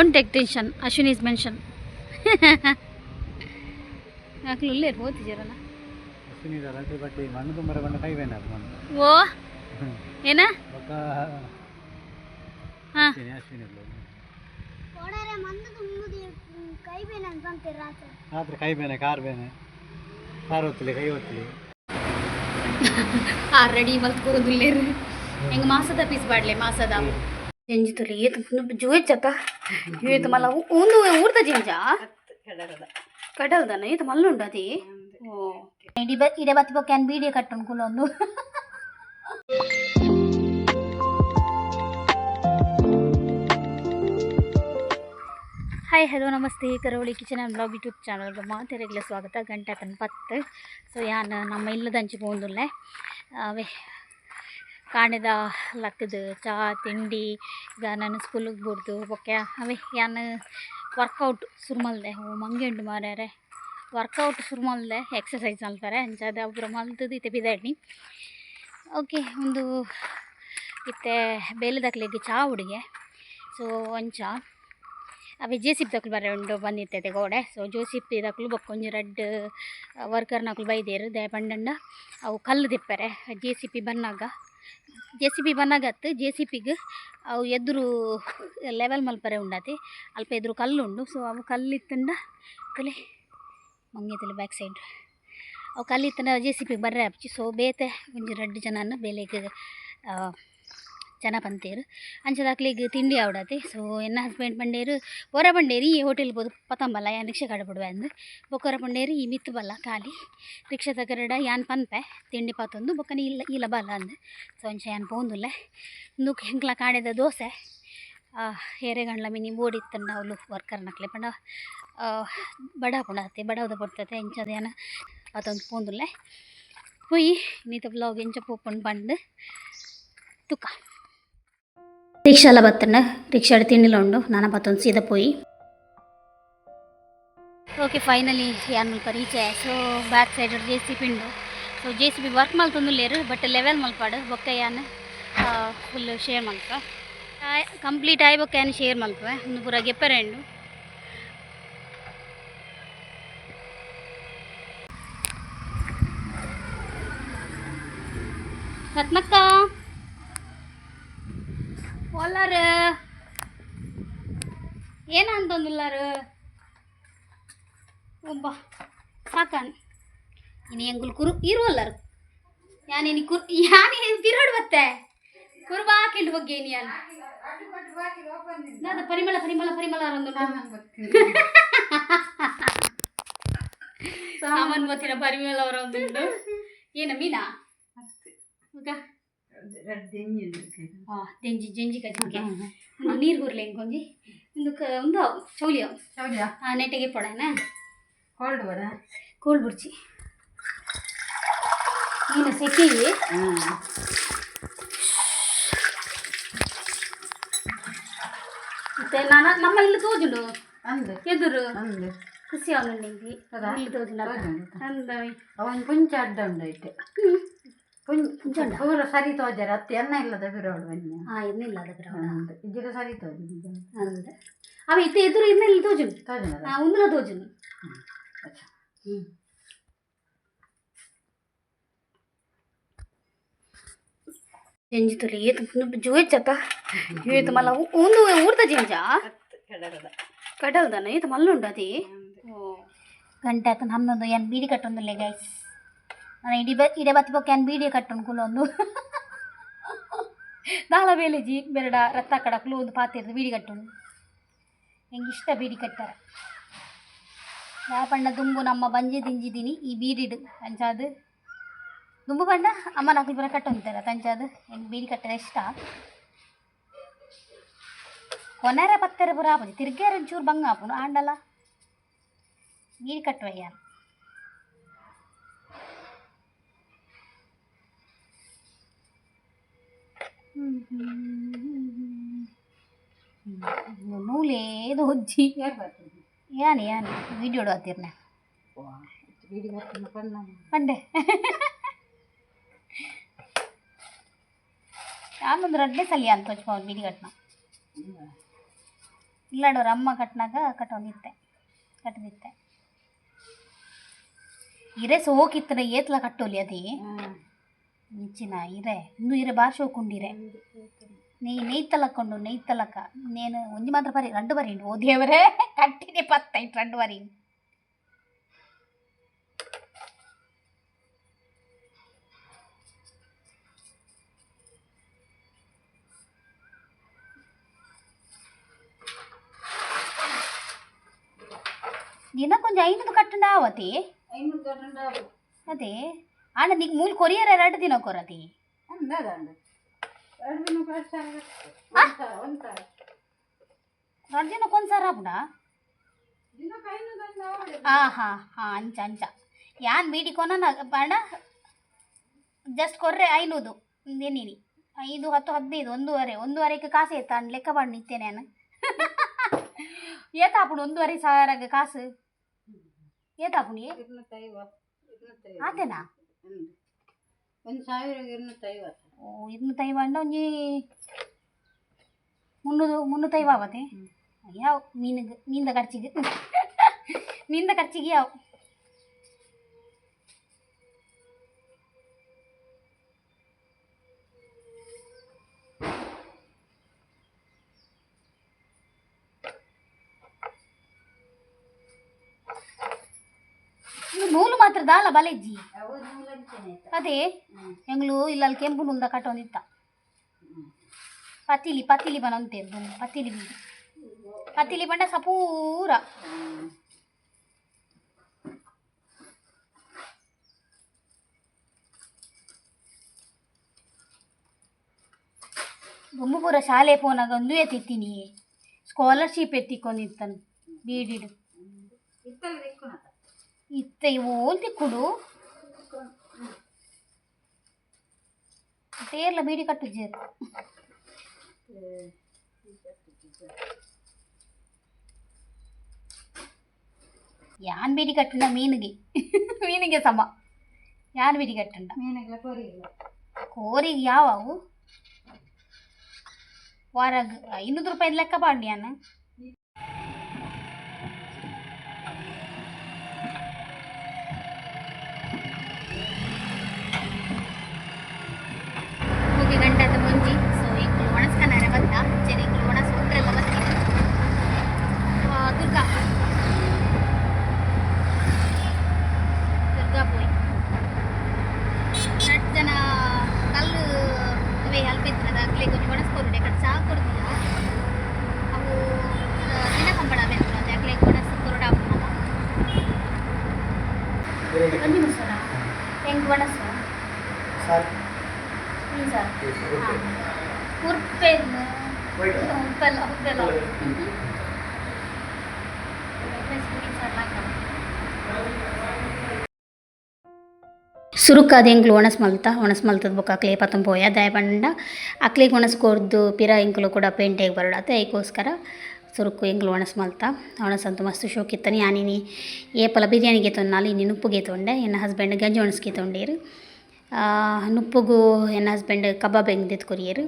Don't take tension, Ashwin is mention. ಅಕ್ಲು ಉಲ್ಲೇರು ಹೋತಿದ್ದೀರಲ್ಲ. Ashwini ರಾತ್ರಿ ಬಟ್ಟೆ ಮಣ್ಣು ತುಂಬರ ಬಣ್ಣ ಕೈ ಬೇನೆ ಅದು ಮಣ್ಣು. ಓ, ಏನ? ಬೊಕ್ಕ. ಹಾಂ. ಅಶ್ವಿನಿ, ಅಶ್ವಿನಿ ಇಲ್ಲ. ರಾತ್ರಿ ಕೈ ಬೇನೆ, ಕಾರ್ ಬೇನೆ, ಕಾರ್ ಒತ್ತಲಿ, ಕೈ ಒತ್ತಲಿ. ಆ ರೆಡಿ ಮಲ್ತ್ ಕೊರೊಂದುಲ್ಲೇರು. ಎಂಗ್ ಮಾಸದ ಪೀಸ್ ಬಾಡ್ಲೆ ಮಾಸದ ಜಂಜಿ ತುಲಿ ಏತ್ ಜುವೆಚ್ಚತ್ತ ಏತ್ ಮಲ್ಲ. ಉಂದು ಊರ್ದ ಜಿಂಜ ಕಡಲ್ದನ? ಏತ್ ಮಲ್ಲುಂಡು ಅದಿ. ಓ, ಇಡಿ ಬ ಇಡೆ ಬತ್ತಿ ಬೊಕ್ಕ ಯಾನ್ ಬೀಡಿಯ ಕಟ್ಟುಂಡು ಕುಲೊಂದು. ಹಾಯ್, ಹಲೋ, ನಮಸ್ತೆ. Karavali kitchen and blog YouTube ಚಾನಲ್ಗೆ ಮಾತೆರೆಗ್ಲ ಸ್ವಾಗತ. ಗಂಟೆ ತನ್ನ 10. ಸೊ ಯಾನ್ ನಮ್ಮ ಇಲ್ಲದಂಚಿ ಪೋಂದುಲ್ಲೆ. ಅವೇ ಕಾಂಡೆದ ಲಕ್ಕದು ಚಾ ತಿಂಡಿ, ಈಗ ನಾನು ಸ್ಕೂಲಿಗೆ ಬುಡ್ದು ಬೊಕ್ಕ ಅವೇ ಯಾನ್ ವರ್ಕೌಟ್ ಶುರು ಮಲ್ದೆ. ಓ, ಮಂಗೆ ಉಂಡು ಮಾರ್ಯಾರೆ. ವರ್ಕೌಟ್ ಶುರು ಮಲ್ದೆ, ಎಕ್ಸಸೈಸ್ ಮಲ್ಪರೆ. ಅಂಚಾದ್ ಅವು ಪೂರ ಮಲ್ತುದು ಇತ್ತೆ ಪಿದಾಡ್ನಿ. ಓಕೆ, ಒಂದು ಇತ್ತೆ ಬೇಲೆದಕ್ಲೆಗ್ ಚಾ ಉಡುಗೆ. ಸೊ ಅಂಚ ಅವೆ ಜೆ ಸಿ ಬಿ ದಕುಲು ಬರೆ ಉಂಡು ಬಂದಿತ್ತತೆ ಗೋಡೆ. ಸೊ ಜೆ ಸಿ ಬಿ ದಕುಲು ಬೊಕ್ಕ ಒಂಜಿ ರಡ್ಡ್ ವರ್ಕರ್ನಕುಲು ಬೈದೆರ್. ದಾಯೆ ಪಂಡಂಡ ಅವು ಕಲ್ಲು ದೆಪ್ಪರೆ ಜೆ ಸಿ ಪಿ ಬನ್ನಗ. ಜೆ ಸಿ ಬಿ ಬನ್ನಗ ಅತ್ತ್, ಜೆ ಸಿ ಪಿಗ್ ಅವು ಎದುರು ಲೆವೆಲ್ ಮಲ್ಪರೆ ಉಂಡಾತೆ. ಅಲ್ಪ ಎದುರು ಕಲ್ಲು ಉಂಡು. ಸೊ ಅವು ಕಲ್ಲು ಇತ್ತುಂಡ ತೂಲೆ, ಮಂಗೇತಲೆ ಬ್ಯಾಕ್ ಸೈಡ್. ಅವು ಕಲ್ಲು ಇತ್ತುಂಡ ಜೆ ಸಿ ಪಿ ಬರ್ರೆ ಆಪುಜಿ. ಸೊ ಬೇತೆ ಒಂಜಿ ರಡ್ಡ್ ಜನನ್ ಬೇಲೆಗ್ ಜನ ಪಂತೇರು. ಅಂಚದ ಅಕ್ಲೆಗ್ ತಿಂಡಿ ಆವಡಾತೆ. ಸೊ ಎನ್ನ ಹಸ್ಬೆಂಡ್ ಪಂಡೇರು, ಒರ ಪಂಡೇರು ಈ ಹೋಟೆಲ್ ಪೋದು ಪತಂಬಲ್ಲ, ಯಾನ್ ರಿಕ್ಷಾ ಕಡಪುಡುವೆ ಅಂದ್. ಬೊಕ್ಕ ಒರ ಪಂಡೇರು ಈ ಮಿತ್ತು ಬಲ್ಲ ಖಾಲಿ ರಿಕ್ಷಾದ ಕರಡ ಯಾನ್ ಪನ್ಪೆ ತಿಂಡಿ ಪಾತೊಂದು ಬೊಕ್ಕ ಇಲ್ಲ ಇಲ್ಲ ಬಲ್ಲ ಅಂದ್. ಸೊ ಅಂಚ ಯಾನ್ ಪೋಂದುಲ್ಲೆ. ಉಂದುಕ್ ಎಂಕ್ಲ ಕಾಂಡೆದ ದೋಸೆ ಏರೆಗಂಡ್ಲ ಮಿನಿ ಬೋಡಿತ್ತಂಡ ಅವ್ಲು ವರ್ಕರ್ನಕ್ಲೆ ಪಂಡ ಬಡ ಆಪುಂಡು ಅತ್ತೆ, ಬಡವದ ಪೊರ್ತತೆ. ಇಂಚದ ಯಾನ್ ಪತೊಂದು ಪೋಂದುಲ್ಲೆ. ಪೋಯಿ ಇನಿತ ಬ್ಲಾಗ್ ಎಂಚ ಪೋಪುಂಡು ಪಂದ್ ತುಕ. ರಿಕ್ಷಾಲ ಬತ್ತಂಡ, ರಿಕ್ಷಾಡ್ ತಿಂಡಿಲ ಉಂಡು. ನಾನ ಪತ್ತೊಂದು ಸೀದಾ ಪೋಯಿ. ಓಕೆ, ಫೈನಲಿ ಯಾನ್ ಮುಲ್ಪ ರೀಚ್ ಆಯೆ. ಸೊ back side J C P ಉಂಡು. ಸೊ ಜೆ ಸಿ ಬಿ ವರ್ಕ್ ಮಲ್ತೊಂದುಲ್ಲೆರ್, ಬಟ್ ಲೆವೆಲ್ ಮಲ್ಪಡು. ಬೊಕ್ಕ ಯಾನ್ ಫುಲ್ ಶೇರ್ ಮಲ್ಪ, ಕಂಪ್ಲೀಟ್ ಆಯಿ ಬೊಕ್ಕ ಯಾನ್ ಶೇರ್ ಮಲ್ಪುವೆ. ಉಂದು ಪೂರ ಗೆಪ್ಪರೆ ಉಂಡು. ರತ್ನಕ್ಕ ಒಲ್ಲಾರು ಏನ ಅಂತಂದುಲ್ಲಾರು? ಒಬ್ಬ ಸಾಕಾನ್ ಇನಿ ಎಂಗುಲ್ ಕುರು ಇರುವಲ್ಲರು. ಯಾನ್ ಕುರ್ ಯಾನ್ ತಿರೋಡು ಬತ್ತೆ ಕುರುಬಾಕಿಂಡು ಹೋಗಿ ಯಾನ್ ನಾದ ಪರಿಮಳ ಪರಿಮಳ ಪರಿಮಳ ಅವರೊಂದು ಸಾಮಾನ್ ಬತ್ತಿನ ಪರಿಮಳ ಅವರೊಂದುಂಡು. ಏನ ಮೀನಾ? ಹಾ, ದೆಂಜಿ ಜಂಜಿ ಕಜಿಗೆ ಒಂದು ನೀರು ಗುರ್ಲೆ ಇಂಕೊಂಜಿ. ಇಂದುಕ ಒಂದು ಚೌಲಿಯ. ಹಾಂ, ನೆಟ್ಟಿಗೆ ಪೊಡನ. ಕೋಲ್ಡ್ ಬಡ. ಕೋಲ್ಡ್ ಬುಡ್ಚಿ. ನೀನು ಸೆಕೆ. ಮತ್ತೆ ನಾನು ನಮ್ಮ ಇಲ್ಲಿ ತೋಜುಂಡು. ಅಂದು. ಎದುರು. ಅಂದು. ಖುಷಿ ಅವನು ನಿಂಗೆ. ಹೌದಾ? ಇಲ್ಲಿ ತೋಜುಂಡು. ತೋಜುಂಡು. ಅಂದವಿ. ಅವನ್ ಪುಂಚ ಅಡ್ಡ ಉಂಡು ಐತೆ. ಪುಂಚ ಪೂರ ಸರಿ ತೋಜರ ಅತ್ತೆ, ಎನ್ನ ಇಲ್ಲದ ಬಿರೋಡು ಬನ್ನಿ. ಹಾಂ, ಎನ್ನಿಲ್ಲ ಅದ ಬಿರೋಡ. ಅಂದು ಇಜ್ಜಿಡ ಸರಿ ತೋಜು. ಅಂದ ಅವ ಇತ್ತೆ ಎದುರು ಇನ್ನ ಇಲ್ಲಿ ತೋಜುಂಡು. ತೋಜುಂಡ. ಹಾಂ, ಉಂದುಲ ತೋಜುಂಡು. ಅಚ್ಚ. ಹ್ಞೂ, ಜಂಜಿ ತುಲಿ ಏತ್ ಜುವೆಚ್ಚತ್ತ ಏತ್ ಮಲ್ಲ. ಉಂದು ಊರ್ದ ಜಿಂಜ ಕಡಲ್ದನ? ಏತ್ ಮಲ್ಲುಂಡು ಅದಿ. ಓ, ಗಂಟೆ ಆತನ 11. ಯಾನ್ ಬೀಡಿ ಕಟ್ಟೊಂದುಲ್ಲೆ ಗೈಸ್. ನಾನು ಇಡೀ ಬ ಇಡೆ ಬತ್ತಿ ಬೊಕ್ಕ ಯಾನ್ ಬೀಡಿಯ ಕಟ್ಟೊಂಡು ಕುಲೊಂದು. ದಾಲ ಬೇಲೆಜಿ ಬೆರಡ ರತ್ತ ಕಡಕ್ಲು ಒಂದು ಪಾತೆರ್ದು ಬೀಡಿ ಕಟ್ಟೊಂಡು. ಎಂಗೆ ಇಷ್ಟ ಬೀಡಿ ಕಟ್ಟಾರ. ಪಂಡ ದುಂಬು ನಮ್ಮ ಬಂಜಿ ದಿಂಜಿದೀನಿ ಈ ಬೀಡಿಡು. ಅಂಚಾದ್ ದುಂಬು ಪಂಡ ಅಮ್ಮನ ಅಕುಲು ಪೂರ ಕಟ್ಟೊಂತಾರೆ. ಅಂಚಾದ್ ಎಂಕ್ ಬೀಡಿ ಕಟ್ಟರೆ ಇಷ್ಟ. ಕೊನೆರೆ ಪತ್ತೆರೆ ಪೂರ ಆಪುಜಿ, ತಿರ್ಗ್ಯಾರ ಒಂಚೂರು ಬಂಗ ಆಪುಂಡು. ಆಂಡಲ ಬೀಡಿ ಕಟ್ಟುವ ಯಾನ್. ನೂಲೇದು ಹೊಜ್ಜಿ. ಯಾನ್ ಯಾನ್ ವೀಡಿಯೋ ಆತಿರ್ನೆ. ಬೀಡಿ ಕಟ್ಟುನ ಪಣ್ಣ. ಪಂಡೆ ಯಾನೊಂದು ರಡ್ಡೆ ಸಲ ಅಂತ ತೋಚ್ಪಾವ್ ಬೀಡಿ ಕಟ್ನ. ಇಲ್ಲಾಡೋರು ಅಮ್ಮ ಕಟ್ನಾಗ ಕಟ್ಟೊಂದಿತ್ತೆ ಕಟ್ಟದಿತ್ತೆ. ಇರೆ ಸೋಕಿತ್ತನ ಏತ್ಲ ಕಟ್ಟೋಲಿ ಅದೇ. ಇಂಚಿನ ಇರೆ ಇಂದು ಇರೆ ಬಾ ಶೋಕುಂಡಿರೆ ನೆಯ್ ನೆಯ್ತಲಕ್ಕೊಂಡು ನೆಯ್ತಲಕ್ಕ ನೇನು ಒಂಜಿ ಮಾತ್ರ ಬರಿ ರಡ್ಡು ಬರಿ ಓ ದೇವರೇ ಕಟ್ಟಿದೆ ಪತ್ತೈಟ್ ರಡ್ಡು ಬರಿ. ದಿನ ಕೊಂಚ ಐನೂರು ಕಟ್ಟಂಡ ಆವತಿ. 500 ಕಟ್ಟಂಡ. ಅದೇ ಆಂಡ ನಿಗ್ ಮೂಲ ಕೊರಿಯರ್ 2 ದಿನ ಕೊರತಿ. ಅಂದಾದ 2 ದಿನಕ್ಕೆ 2 ಸಾವಿರ, 1 ಸಾವಿರ, 1 ಸಾವಿರ. 2 ದಿನಕ್ಕೆ 1 ಸಾವಿರ ಆಪುಂಡಾ? ದಿನಕ್ಕೆ 500 ಅಂದ ಆವಡೆ. ಆ ಹಾಂ ಹಾಂ ಅಂಚ ಅಂಚ ಯಾನ್ ಬೀಡಿ ಕೊನ ಪಂಡ ಜಸ್ಟ್ ಕೊರ್ರೆ 500 ಏನಿನಿ 5 10 15 ಒಂದೂವರೆ ಒಂದೂವರೆಗೆ ಕಾಸು ಏತ ಅಂಡ್ ಲೆಕ್ಕ ಮಾಡಿ ನಿತ್ತೇನೆ ನಾನು. ಏತಾಪುಂಡು 1,500 ಕಾಸು ಏತಾಪುಂಡು? 250, 250. ಆತೇನಾ? 1 ಸಾವಿರ 250. ಓ 250 ಅಂಡ ಒಂಜಿ 300 350 ಆವತೆ. ಯಾವ ಮೀನಿಗೆ ಮೀನ್ದ ಖರ್ಚಿಗೆ ಮೀನ್ದ ಖರ್ಚಿಗೆ ಯಾವ ಇದು ನೂಲು ಮಾತ್ರ ದಾಲ ಬಲೆಜ್ಜಿ. ಅವು ನೂಲಂಚನೆ ಆಯ್ತಾ? ಅದೇ ಎಂಗ್ಲು ಇಲ್ಲ ಅಲ್ಲಿ ಕೆಂಪು ನೂಲ್ದ ಕಟ್ಟೊಂದಿತ್ತ. ಪತಿಲಿ ಪತಿಲಿ ಬನಂತೇರು ಪತಿಲಿ ಬೀಡಿ ಪತಿಲಿ ಬಂಡ ಸಪೂರ. ಬೊಮ್ಮು ಪೂರ ಶಾಲೆ ಪೋನಾಗ ಒಂದು ಎತ್ತಿತ್ತೀನಿ ಸ್ಕಾಲರ್ಶಿಪ್ ಎತ್ತಿಕೊಂಡಿತ್ತನು ಬೀಡಿಡು. ಇತ್ತಲ್ಲ ದಿಕ್ಕುನತ. ಇತ್ತ ಓಲ್ ತಿಕ್ಕುಡು ತೇರ್ಲ ಬೀಡಿ ಕಟ್ಟುಜ್ಜೇರು. ಯಾನ್ ಬೀಡಿ ಕಟ್ಟುಂಡ ಮೀನಿಗೆ ಮೀನಿಗೆ ಸಮ ಯಾನ್ ಬೀಡಿ ಕಟ್ಟುಂಡ. ಮೀನಿಗೆ ಕೊರಿಲ್ಲ. ಕೋರಿಗೆ ಯಾವವು ವಾರಾಗ 500 ರೂಪಾಯಿ ಲೆಕ್ಕ ಪಾಂಡಿ ಯಾನ್. ಓಕೆ ಗಂಟೆ ಮುಂಜಿ. ಸೊ ಎಂಕುಲು ಒಣಸ್ಕನಾರೆ ಬತ್ತ ಚೆರಿ ಎಂಕುಲು ಒಣಸ್ ಒಂದ್ರೆಲ್ಲ ಬತ್ತಿ. ದುರ್ಗಾ ದುರ್ಗಾ ಪೋಯ್ ರಡ್ಡ್ ಜನ ಕಲ್ಲು ಇವೇ ಅಲ್ಪ ಇತ್ತದ ಅಕ್ಲೆ ಕೊಂಚ ಒಣಸ್ ಕೊರುಡೆ ಕಡೆ ಚಾ ಕೊಡ್ದಿಲ್ಲ ಅವು ದಿನ ಕಂಬಳ ಬೇಕು ಅದೇ ಅಕ್ಲೆ ಒಣಸ್ ಕೊರಡ ಹಾಕುನಲ್ಲ. ಒಂಜಿ ಮುಸರ ಹೆಂಗ್ ಒಣಸು? ಸಾರ್. ಮೀನ್ ಸಾರು ಉರ್ಪೆನ್ ಉಪ್ಪೆಲ್ಲ ಉಪ್ಪೆಲ್ಲ ಮೀನ್ ಸಾರು ಹಾಕ. ಸುರುಕಾದ ಎಂಕ್ಲು ಒಣಸ್ ಮಲ್ತ ಒಣಸ್ ಮಲ್ತದ ಬೊಕ್ಕ ಅಕ್ಲೆ ಪತ್ತೊಂದು ಪೋಯ ದಾಯ ಪಂಡ ಅಕ್ಲೆಗ್ ಒಣಸ್ ಕೊರ್ದು ಪಿರ ಎಂಕ್ಲು ಕೂಡ ಪೇಂಟೆಗ್ ಬರಡಾತ. ಐಕೋಸ್ಕರ ಸುರುಕು ಎಂಕ್ಲು ಒಣಸ್ ಮಲ್ತ. ಒಣಸ್ ಅಂತೂ ಮಸ್ತ್ ಶೋಕಿತ್ತನಿ. ಯಾನಿನಿ ಏಪಲ ಬಿರಿಯಾನಿಗೆ ತೊನ್ನಾಲು ಇನಿ ನುಪ್ಪುಗೆ ತೊಂಡೆ. ಎನ್ನ ಹಸ್ಬೆಂಡ್ ಗಂಜಿ ಒಣಸ್ಗೆ ತೊಂಡೇರು. ನುಪ್ಪುಗು ಎನ್ನ ಹಸ್ಬೆಂಡ್ ಕಬಾಬ್ ಹೆಂಗ್ ದೆತ್ತ್ ಕೊರಿಯೆರ್.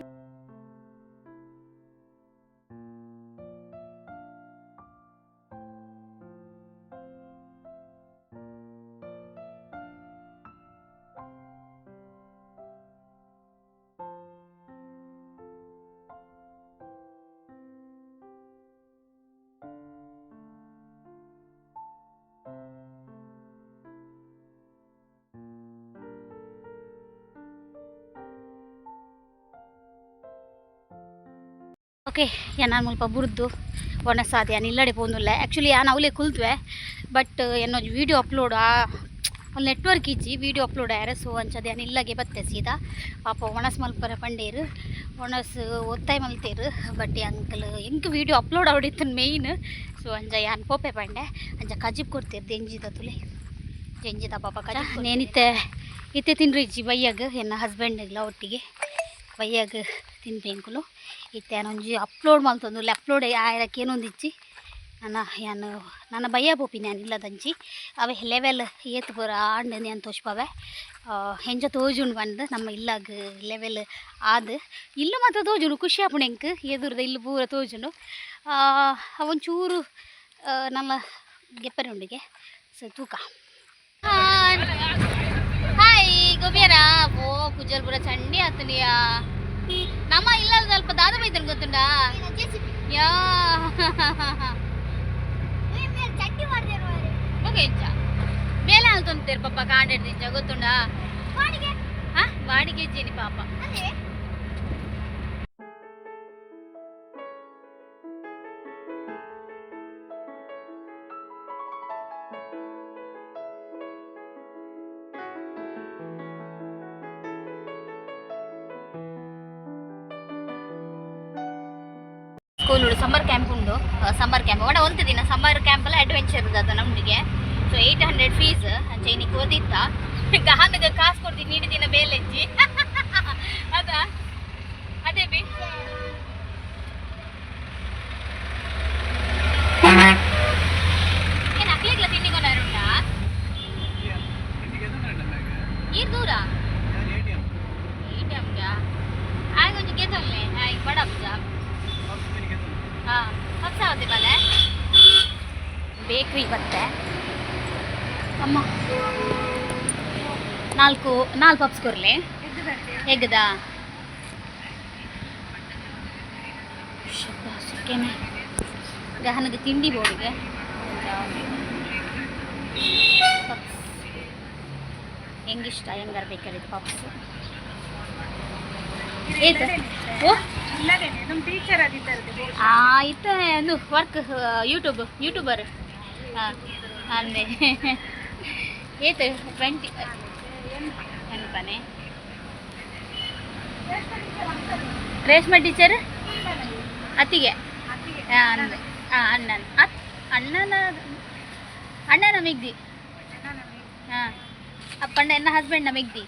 ಓಕೆ ಯಾನ್ ಮುಲ್ಪ ಬುರ್ದು ಒಣಸಾದ ಯಾನ್ ಇಲ್ಲಡೆ ಪೋಂದುಲ್ಲೆ. ಆ್ಯಕ್ಚುಲಿ ಯಾನ್ ಅವಲೇ ಕುಲ್ತ್ವೆ ಬಟ್ ಏನೊಂಜಿ ವೀಡಿಯೋ ಅಪ್ಲೋಡ್ ಆ ಅಲ್ಲಿ ನೆಟ್ವರ್ಕ್ ಇಜ್ಜಿ ವೀಡಿಯೋ ಅಪ್ಲೋಡ್ ಆಯರೆ. ಸೊ ಅಂಚದ ಯಾನ್ ಇಲ್ಲಗೆ ಬತ್ತೆ ಸೀದಾ. ಪಾಪ ಒಣಸ್ ಮಲ್ಪರೆ ಪಂಡೇರು ಒಣಸ್ ಒತ್ತಾಯ ಮಲ್ತೇರು ಬಟ್ ಅಂಕಲ್ ಎಂಕ್ ವೀಡಿಯೋ ಅಪ್ಲೋಡ್ ಆವಡಿತ್ತನ್ ಮೇಯ್ನ್. ಸೊ ಅಂಚ ಯಾನ್ ಪೋಪೆ ಪಂಡೆ. ಅಂಚ ಕಜಿಪ್ ಕೊಡ್ತೇರು ದೆಂಜಿದ ತುಲೆ ಜಂಜಿದ ಪಾಪ ಕಜಿಪ್ ನೇನಿತ್ತೆ ಇತ್ತೆ ತಿನ್ರು ಇಜ್ಜಿ ಬಯ್ಯಾಗ ಎನ್ನ ಹಸ್ಬೆಂಡ್ಗ್ಲ ಒಟ್ಟಿಗೆ ಬಯ್ಯಾಗ ತಿನ್ಪೆ ಎಂಕುಲು. ಇತ್ತೆ ಯಾನೊಂಜಿ ಅಪ್ಲೋಡ್ ಮಲ್ತೊಂದುಲ್ಲೆ ಅಪ್ಲೋಡ್ ಆಯರಕ್ಕೆ ಏನೊಂದಿಜ್ಜಿ. ನನ್ನ ಯಾನ್ ನನ್ನ ಬಯ್ಯ ಪೋಪಿನಿ ಯಾನ್ ಇಲ್ಲದಂಚಿ ಅವೆ ಲೆವೆಲ್ ಏತ್ ಪೂರ ಆಂಡ್ ಯಾನ್ ತೋಜ್ಪಾವೆ ಎಂಚ ತೋಜುಂಡು ಪಂದ್ ನಮ್ಮ ಇಲ್ಲಾಗ ಲೆವೆಲ್ ಆದ್ ಇಲ್ಲು ಮಾತ್ರ ತೋಜುಂಡು. ಖುಷಿ ಆಪುಂಡು ಎಂಕ್ ಎದುರುದ ಇಲ್ಲು ಪೂರ ತೋಜುಂಡು. ಅವೊಂಚೂರು ನಮ್ಮ ಗೆಪ್ಪರೆ ಉಂಡಿಗೆ. ಸೊ ತೂಕ. ಹಾಯ್ ಗೋಬಿಯರ. ಓ ಕುಜಲ್ ಪೂರ ಚಂಡಿ ಆತನಿಯಾ. ನಮ್ಮ ಇಲ್ಲ ಸ್ವಲ್ಪ ದಾದ ಬೈತನ್ ಗೊತ್ತುಂಡಾ? ಯಾ ಬೊಕ ಎಂಚ ಬೇಲೆ ಆಲ್ತೊಂತೇರು ಪಾಪ ಕಾಂಡೆಡ್ ಇಂಚ ಗೊತ್ತುಂಡಾ? ಹಾ, ಬಾಡಿಗೆ ಇಜ್ಜಿನಿ ಪಾಪ. ಸ್ಕೂಲ್ ಸಮ್ಮರ್ ಕ್ಯಾಂಪ್ ಉಂಡು. ಸಮ್ಮರ್ ಕ್ಯಾಂಪ್ ಒಡ ಒಂದು ದಿನ ಸಮ್ಮರ್ ಕ್ಯಾಂಪ್ ಎಲ್ಲ ಅಡ್ವೆಂಚರ್ ಅದ ನಮಗೆ. ಸೊ 800 ಫೀಸ್ ಅಂಚೆ ಇನ್ನಿಗೆ ಓದಿತ್ತ ಗಾನಗ ಕಾಸು ಕೊಡ್ತೀನಿ ನೀಡಿ ದಿನ ಬೇಲೆಜ್ಜಿ ಅದ ಅದೇ ಬಿ. ಏನು ಅಕ್ಲಿಗ್ಲ ತಿಂಡಿಗೊನಾರುಂಟಾ? ಈರ್ ದೂರ ಎಟಿಎಂಗ ಆಗ ಒಂಜಿ ಗೆತೊಲ್ಲೆ ಆಯ್ ಬಡಪ್ಪ. ಹಾಂ, ಹೊಸ ಬಲೆ ಬೇಕ್ರಿ ಬತ್ತೆ ಅಮ್ಮ. ನಾಲ್ಕು ನಾಲ್ಕು ಪಪ್ಸ್ ಕೊರ್ಲೆ ಎಗ್ಗದ ಸುಕ್ಕೇನೆ ಗಹನಗೆ ತಿಂಡಿ ಬೋಡಿಗೆ ಪಪ್ಸ್ ಹೆಂಗಿಷ್ಟ ಹೆಂಗಾರ ಬೇಕಾದ್ರೆ ಪಪ್ಸ್ ಏತ ಓ. ನಮ್ಮ ಟೀಚರ್ ಆಗಿದ್ದಾರೆ. ಇತ್ತೆ ಒಂದು ವರ್ಕ್ ಯೂಟ್ಯೂಬ್ ಯೂಟ್ಯೂಬರ್. ಹಾಂ, ಅಂದೆ ಏತ್ 20 ಎನ್ಪನೆ ರೇಷ್ಮಾ ಟೀಚರ್ ಅತ್ತಿಗೆ. ಹಾಂ ಹಾಂ, ಅಣ್ಣನ ಅತ್ ಅಣ್ಣನ ಅಣ್ಣನ ಮಿಗ್ದಿ. ಹಾಂ, ಅಪ್ಪಣ್ಣ ಎನ್ನ ಹಸ್ಬೆಂಡ್ ಮಿಗ್ದಿ.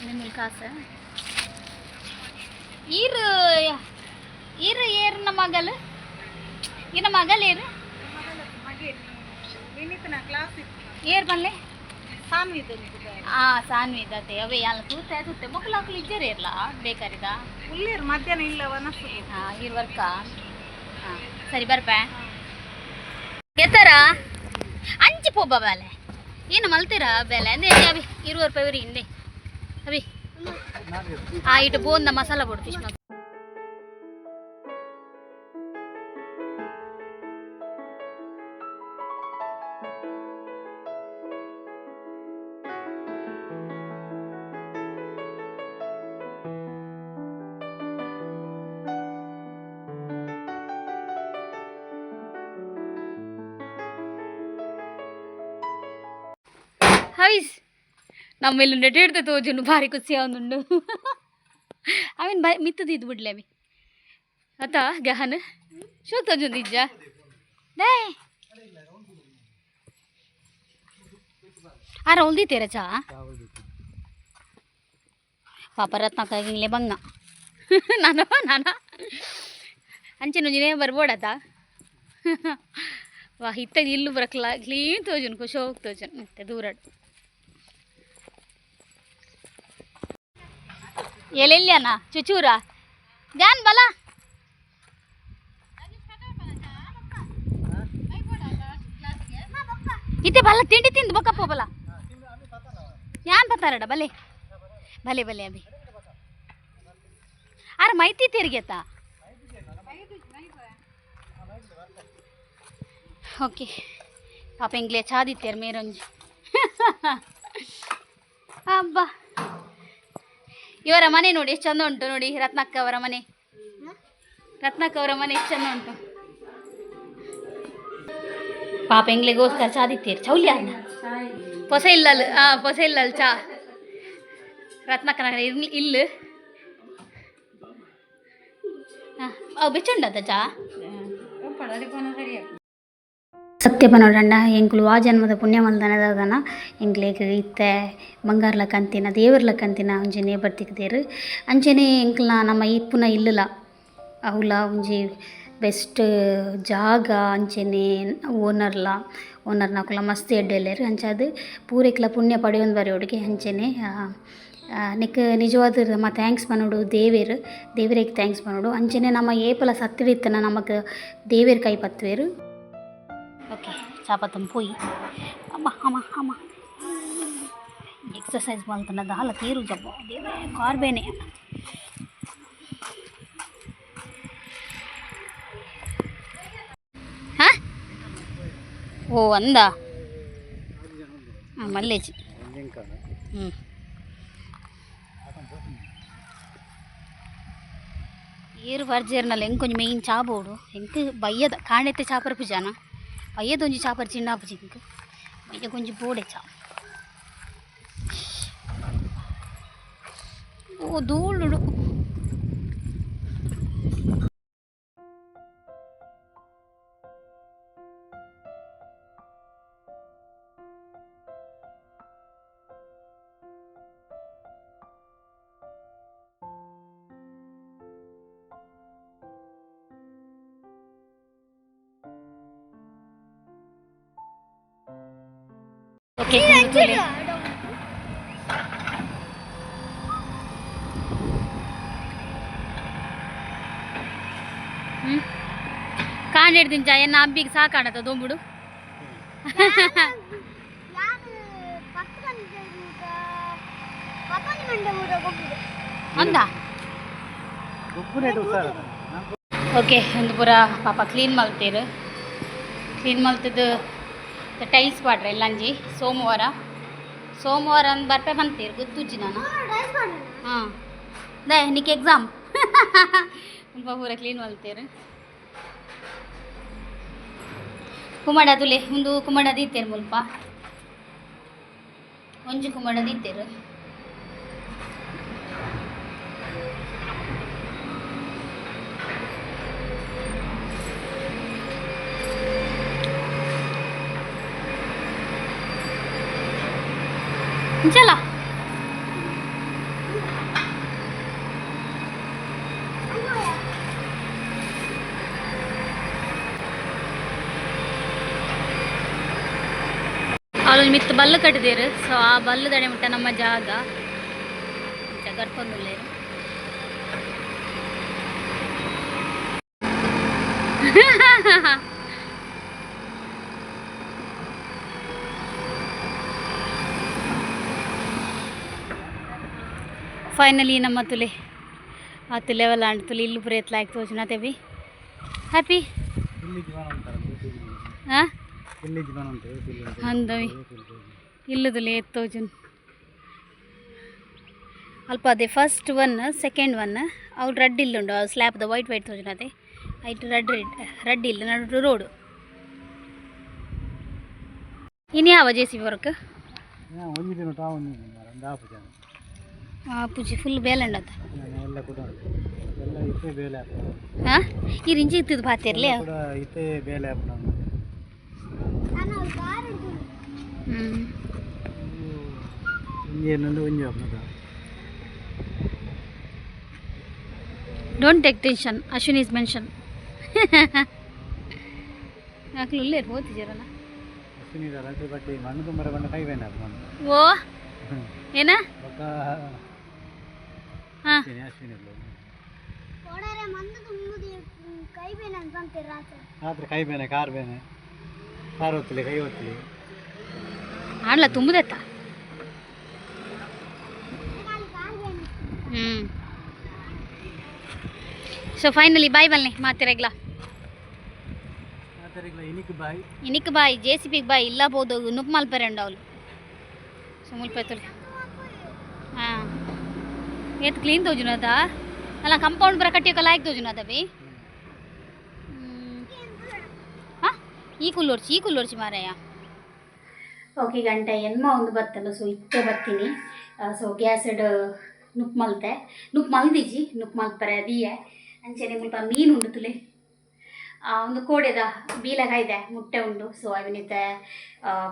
ನಿಮ್ಮ ಕಾಸು ಈರು ಈರು ಏರು ನಮ್ಮ ಮಗಲು ಇನ್ನ ಮಗಲ್ ಏರು. ಕ್ಲಾಸ್. ಏರ್ ಬಲ್ಲೆ? ಸಾನ್ವಿ. ಆ ಸಾನ್ವಿ ಇದ್ದತೆ ಅವೇ ಯಾಲ ತೂತೆ ತೂತೆ ಮೊಕ್ಕಲು ಹಾಕಲು ಇಜ್ಜರಿ ಇರ್ಲ ಬೇಕಾರಿದ. ಉಳ್ಳೇರು ಮಧ್ಯಾಹ್ನ ಇಲ್ಲ ವನಸ್ಸು. ಹಾಂ, ಇರ್ ವರ್ಕ. ಹಾಂ, ಸರಿ ಬರ್ಪೆ ಗೆತ್ತಾರ ಅಂಚಿ ಪೋಬ ಬೇಲೆ ಏನು ಮಲ್ತೀರಾ ಬೇಲೆ ಅಂದೆ ಅವಿ 20 ರೂಪಾಯಿ ಇವ್ರಿ ಹಿಂದೆ ಅವಿ. ಆ ಇಟ್ಟು ಬೋಂದ ಮಸಾಲ ಬೋಡು, ಫಿಶ್ ಮಸಾಲ. ಹವೀಸ್ ನಮ್ಮ ಇಲ್ಲಿ ನೆಟ್ಟಿಡ್ತೆ ತೋಜುನು ಭಾರಿ ಖುಷಿ ಅವನುಂಡು ಅವಿನ ಬಾಯ್ ಮಿತ್ತದಿದ್ದು ಬಿಡ್ಲೆ ಅವಿ ಅತ್ತ ಗಹನ ಶೋ ತೋಜುಂದು ಇಜ್ಜ ಡೇ ಆರ ಹೊಲ್ದಿತ್ತೀರ ಚಾ ಪಾಪ ರತ್ನಾಕ ಬಂಗ ನಾನು ನಾನು ಅಂಚಿನ ಬರ್ಬೋಡತ ವಾ ಇತ್ತ ಇಲ್ಲು ಬರಕ್ಲ ಕ್ಲೀನ್ ತೋಜುನ್ ಖುಷಿ ಹೋಗಿ ತೋಜುನ್ ಮತ್ತೆ ದೂರಡ್ ಎಲ್ಲೆಲ್ಲಿ ಅಣ್ಣ ಚುಚೂರ ಜಾನ್ ಬಲ. ಇತ್ತೆ ಬಲ್ಲ ತಿಂಡಿ ತಿಂದು ಬೊಕ್ಕಪ್ಪ ಬಲ ಯಾನ್ ಬತ್ತಾರಡ ಬಲೆ ಭಲೆ ಭಲೆ ಅಭಿ ಆರ ಮೈತಿ ತಿರ್ಗೇತ. ಓಕೆ ಪಾಪ ಎಂಗ್ಲೆ ಚಾದಿತ್ತೇರ್ ಮೇರೊಂಜಿ ಅಬ್ಬಾ. ಇವರ ಮನೆ ನೋಡಿ ಎಷ್ಟು ಚಂದ ಉಂಟು ನೋಡಿ. ರತ್ನಕ್ಕ ಅವರ ಮನೆ, ರತ್ನಕ್ಕ ಅವರ ಮನೆ ಎಷ್ಟು ಚಂದ ಉಂಟು. ಪಾಪ ಎಂಗ್ಲೆಗೋಸ್ಕರ ಚಾದಿತ್ತೀರಿ ಚೌಲಿ ಅನ್ನ ಪೊಸ ಇಲ್ಲಲ್. ಆ ಪೊಸ ಇಲ್ಲಲ್ ಚಾ ರತ್ನಕ್ಕನ ಇಲ್ಲ. ಹಾಂ, ಅವು ಬೆಚ್ಚುಂಡದ ಚಾ. ಸತ್ಯ ಪನೋಡಂಡ ಎಂಕುಲು ಆ ಜನ್ಮದ ಪುಣ್ಯ ಮಲ್ದನದಾದನ ಎಂಕ್ಲೆಗ್ ಇತ್ತೆ ಬಂಗಾರ್ಲ ಕಂತಿನ ದೇವರ್ಲ ಕಂತಿನ ಒಂಜಿ ನೇಬರ್ ತಿಕ್ದೇರು. ಅಂಚೆನೆ ಎಂಕ್ಲ್ನ ನಮ್ಮ ಇಪ್ಪುನ ಇಲ್ಲುಲ ಅವುಲ ಒಂಜಿ ಬೆಸ್ಟ್ ಜಾಗ. ಅಂಚೆನೆ ಓನರ್ಲ ಓನರ್ನಕುಲ ಮಸ್ತ್ ಎಡ್ಡೆ ಉಲ್ಲೆರ್. ಅಂಚಾದ್ ಪೂರೆಕ್ಲ ಪುಣ್ಯ ಪಡೆಯೊಂದು ಬರೆಯೊಡುಗೆ. ಅಂಚೆನೆ ನೆಕ್ ನಿಜವಾದ ನಮ್ಮ thanks ಪನೊಡು ದೇವೆರ್ ದೇವೆರೆಗ್ thanks ಪನೊಡು. ಅಂಚನೆ ನಮ ಏಪಲ ಸತ್ಯಡಿತ್ತನ ನಮಕ್ ದೇವೆರ್ ಕೈ ಪತ್ತುವೆರ್. ಓಕೆ, ಚಾಪತ್ತಂ ಪೋಯಿ. ಅಮ್ಮ ಅಮ್ಮ ಅಮ್ಮ, ಎಕ್ಸಸೈಸ್ ಮಲ್ತನ ದಾಲ ತೀರು ಜಬ್ಬ ದೇವರೇ, ಕಾರ್ ಬೇನೆ. ಹಾಂ, ಓ ಅಂದ ಹಾಂ ಮಲ್ಲೇಜಿ. ಹ್ಞೂ, ಏರು ಬರ್ಜೇರ್ನಲ್ಲ ಎಂಕೊಂಜಿ ಮೇಯ್ನ್ ಚಾ ಬೋಡು. ಎಂಕ್ ಬಯ್ಯದ ಕಾಂಡೆತ್ತೆ ಚಾ ಪರ್ಪುಜಾನ, ಬಯ್ಯದ ಒಂಜಿ ಚಾ ಪರ್ಚಿಂಡ ಆಪುಜಿ ಎಂಕ್. ಬಯ್ಯ ಕೊಂಜಿ ಬೋಡೆ ಚಾ. ಓ ಧೂಳುಡು. ಓಕೆ. ಹ್ಞೂ, ಕಾಂಡೆಡ್ದಿಂಚ ಎನ್ನ ಅಂಬಿಗೆ ಸಾಕಾಣತ ದೊಂಬುಡು. ಅಂದ. ಗೊಬ್ಬರ ಹುಷಾರ. ಓಕೆ, ಒಂದು ಪೂರ ಪಾಪ ಕ್ಲೀನ್ ಮಲ್ತೇರು. ಕ್ಲೀನ್ ಮಲ್ತದ್ದು ಟೈಲ್ಸ್ ಪಾಡ್ರೆ ಎಲ್ಲಂಜಿ. ಸೋಮವಾರ ಸೋಮವಾರ ಅಂದ್ ಬರ್ಪೆ ಬಂತೀರು, ಗೊತ್ತುಜ್ಜಿ ನಾನು. ಹಾಂ, they Nick exam ಮುಲ್ಪ ಪೂರ ಕ್ಲೀನ್ ಮಲ್ತೇರು. ಕುಮಡ ತುಲೆ, ಒಂದು ಕುಮಡ ದೀತೇರು ಮುಲ್ಪ, ಒಂಜಿ ಕುಮಡ ದೀತೇರು. ಚಲ. ಅವಳೊಂದು ಮಿತ್ತು ಬಲ್ಲು ಕಟ್ಟಿದೇರು. ಸೊ ಆ ಬಲ್ಲು ದಡೆ ಮುಟ್ಟ ನಮ್ಮ ಜಾಗ ಕರ್ಕೊಂಡುಲ್ಲೇರು. ಫೈನಲಿ ನಮ್ಮ ತುಲೆ ಆತು ಲೆವೆಲ್ ಆಂಡ್ ತುಲೆ ಇಲ್ಲು ಪೂರ ಎತ್ಲಾಯ್ತು ತೋಜುನ ಬಿ ಹ್ಯಾಪಿ. ಇಲ್ಲಿ ಜೀವನ ಅಂತಾರೆ. ಹಾಂ. ಇಲ್ಲಿ ಜೀವನ ಅಂತ. ಅಂದವಿ ಇಲ್ಲದಲ್ಲಿ ಎತ್ತೋಜುನ್ ಅಲ್ಪ. ಅದೇ ಫಸ್ಟ್ ಒನ್, ಸೆಕೆಂಡ್ ಒನ್ ಅವ್ರು ರಡ್ಡ್ ಇಲ್ಲುಂಡು. ಸ್ಲ್ಯಾಬ್ದ ವೈಟ್ ವೈಟ್ ತೋಜುನ ಅದೇ. ಐಟ್ ರಡ್ಡ್ ರೆಡ್ ರಡ್ಡ್ ಇಲ್ಲ, ನಡು ರೋಡು. ಇನ್ನು ಯಾವ ಜೆ ಸಿ ಬಿ ವರ್ಕ್? ಒಂಜಿ ದಿನ ತಾ ಒಂಜಿ ದಿನ ಒಂದು ಆಪು ಜನ. ಪೂಜಿ ಫುಲ್ ಬೇಲಂಡದ. ಎಲ್ಲ ಕೂಡ ಎಲ್ಲ ಇತ್ತೇ ಬೇಲೆ ಆಪುನ. ಹಾಂ, ಈ ರಿಂಜಿ ಇತ್ತಿದ್ದು ಬಾತಿರ್ಲಿ. ಕೂಡ ಇತ್ತೇ ಬೇಲೆ ಆಪುನ. ಹ್ಞೂ. ಒಂಜಿ ಏನಂದ್ರೆ ಒಂಜಿ ಆಪುನ. Don't take tension, Ashwin is mention. ಅಕ್ಲು ಉಲ್ಲೇರು ಹೋತಿದ್ದೀರಲ್ಲ. Ashwini ಅಲಂಟಿ ಬಟ್ಟಿ ಮಣ್ಣು ತುಂಬರ ಬಣ್ಣ ಕೈ ಬೇನೆ ಆಪುನ. ಓ ಏನ? ಬೊಕ್ಕ ಹಾಂ. ಅಶ್ವಿನಿ ಅಶ್ವಿನಿ ಇಲ್ಲ. ರಾತ್ರಿ ಕೈ ಬೇನೆ, ಕಾರ್ ಬೇನೆ, ಕಾರ್ ಒತ್ತಲಿ, ಕೈ ಒತ್ತಲಿ. ಆಡ್ಲ ತುಂಬುದತ್ತ. ಹ್ಞೂ, ಸೊ ಫೈನಲಿ ಬಾಯ್ ಬಲ್ನೆ ಮಾತಿರಗ್ಲ. ಇನಿಕ್ ಬಾಯ್. ಇನಿಕ್ ಬಾಯ್, ಜೆ ಸಿ ಪಿಗೆ ಬಾಯ್. ಇಲ್ಲ ಬೋದು ನುಪ್ಪು ಮಲ್ಪರೆ ಉಂಡು ಅವಳು. ಸೊ ಮುಲ್ಪ ತುಲೆ. ಹಾಂ, ಏತ್ ಕ್ಲೀನ್ ತೋಜುನದ ಅಲ್ಲ. ಕಂಪೌಂಡ್ ಬರ ಕಟ್ಟಿಯೋಕ ಲಾಯ್ಕ್ ತೋಜುನದ ಬಿ. ಹಾಂ, ಈ ಕುಲ್ಲೋರ್ಚಿ, ಈ ಕುಲ್ಲೋರ್ಚಿ ಮಾರಾಯ. ಓಕೆ, ಗಂಟೆ ಎನ್ಮ ಒಂದು ಬತ್ತಲ್ಲ. ಸೊ ಇತ್ತೆ ಬರ್ತೀನಿ. ಸೊ ಗ್ಯಾಸಡ್ ನುಪ್ಪು ಮಲ್ತೆ, ನುಪ್ಪು ಮಲ್ದಿಜಿ, ನುಪ್ಪು ಮಲ್ಪರೆ ಅದಿಯೇ. ಅಂಚನೆ ಮುಲ್ಪ ಮೀನು ಉಂಡು ತುಲೆ. ಒಂದು ಕೋಡೆದ ಬೀಲಗಾಯ್ದೆ ಮುಟ್ಟೆ ಉಂಡು. ಸೊ ಅವೆನಿತ್ತೆ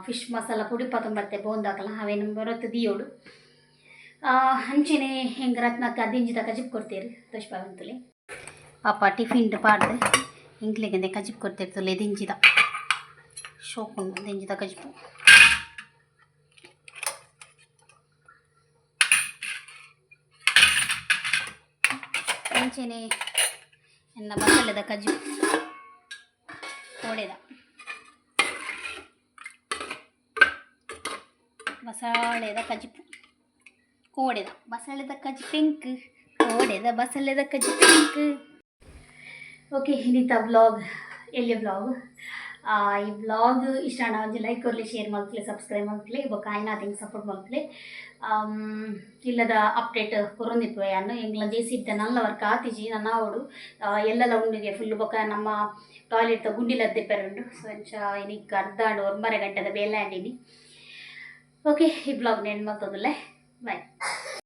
ಫಿಶ್ ಮಸಾಲ ಪುಡಿ ಪತೊಂಬತ್ತೆ ಬೋಂದಾಕಲ ಅವೇನು ಬರುತ್ತೆ ದಿಯೋಡು. ಅಂಚನೆ ಹೆಂಗೆ ರತ್ನಕ್ಕ ದಿಂಜಿದ ಕಜಿಪ್ ಕೊಡ್ತೀರಿ ತುಲೆ. ಪಾಪ ಟಿಫಿನ್ ಪಾಡ್ದು ಎಂಕ್ಲೆಗಂದೆ ಕಜಿಪ್ ಕೊಡ್ತೀರಿ ತುಲೆ. ದಿಂಜಿದ ಶೋಕುಂಡು ದಿಂಜಿದ ಕಜಿಪು. ಅಂಚೆನೆ ಎನ್ನ ಬಸಲೆದ ಕಜ್ಜು ಕೋಡೆದ ಬಸಾಳೆದ ಕಜಿಪು ಕೋಡೆದ ಬಸಳೆದ ಕಜಿಪೆಂಕ್, ಕೋಡೆದ ಬಸಳೆದ ಕಜಿಪೆಂಕ್. ಓಕೆ, ಇನಿತ ವ್ಲಾಗ್ ಎಲ್ಯ ವ್ಲಾಗ್. ಈ ವ್ಲಾಗ್ ಇಷ್ಟ ಆಂಡ ಒಂಜಿ ಲೈಕ್ ಕೊರ್ಲೆ, ಶೇರ್ ಮಲ್ಪುಲೆ, ಸಬ್ಸ್ಕ್ರೈಬ್ ಮಲ್ಪುಲೆ. ಬೊಕ್ಕ ಆಯ್ನಾತ್ ಎಂಕ್ ಸಪೋರ್ಟ್ ಮಲ್ಪುಲೆ. ಇಲ್ಲದ ಅಪ್ಡೇಟ್ ಕೊರೊಂದಿಪ್ಪುವೆ ಯಾನ್. ಎಂಕ್ಲ ಜೆ ಸಿ ಬಿ ನಲ್ಲ ವರ್ಕ್ ಆತಿಜಿ, ನನ ಆವೊಡು. ಎಲ್ಲಲ ಉಂಡುಗೆ ಫುಲ್. ಬೊಕ್ಕ ನಮ್ಮ ಟಾಯ್ಲೆಟ್ ಗುಂಡಿಲ ದೆಪ್ಪೆರೆ ಉಂಡು. ಸೊ ಅಂಚ ಇನಿಕ್ ಅರ್ಧ ಆಂಡ್, 9.5 ಗಂಟೆದ ಬೇಲೆ ಆಂಡಿನಿ. ಓಕೆ, ಈ ವ್ಲಾಗ್ ಎಂಡ್ ಮಲ್ತೊಂದುಲ್ಲೆ. ಬಾಯ್.